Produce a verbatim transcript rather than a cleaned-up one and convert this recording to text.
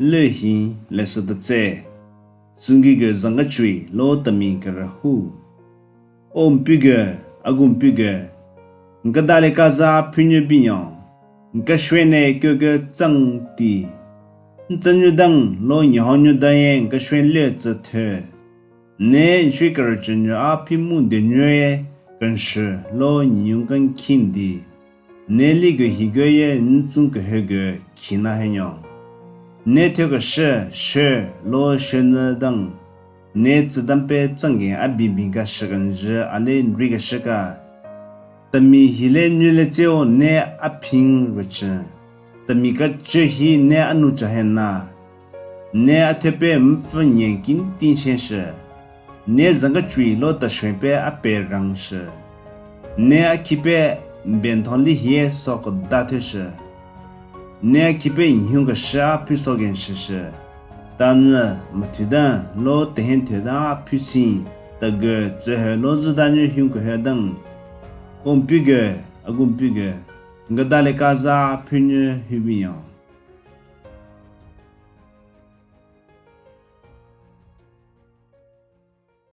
Lü hi leshü tetse, Sungüge Zangkechui lo temi kerü hu. O mpuge, agu mpuge, n kedali kaza phunyü binyon, n keshwe ne kyoge tsang ti, n tsünyü dang lo nyiho nyü daye n keshwe lü tsü thü. Ne n shwe kerüchünyü a phi mu denyüe kenshü lo nyiyong kenkhin di, ne li ge higeye n tsung kehege khina henyon. Ne thyo keshü shü lo shünyü dang, ne tsüdampe tsanggen a binbin ka shü kenjü a le n ri keshü ka. Temi hile nyü le tseo ne a phing rüchü. Temi kecü hi ne a nu cha hena. Ne a thyepe mpfü nyen kin tin shenshü. Ne Zangkechui lo tashwenpe a pe rangshü. Ne a khipe n benthon li hie so keda theshü. Ne a khipe n hyun keshü a phu so gen shishü. Tanyü, methudan lo tehen thüdan a phu sin, tage tsühü lo züdanyü hyun kehü dang. O mpuge, agu mpuge, n kedali kaza phunyü hu binyon.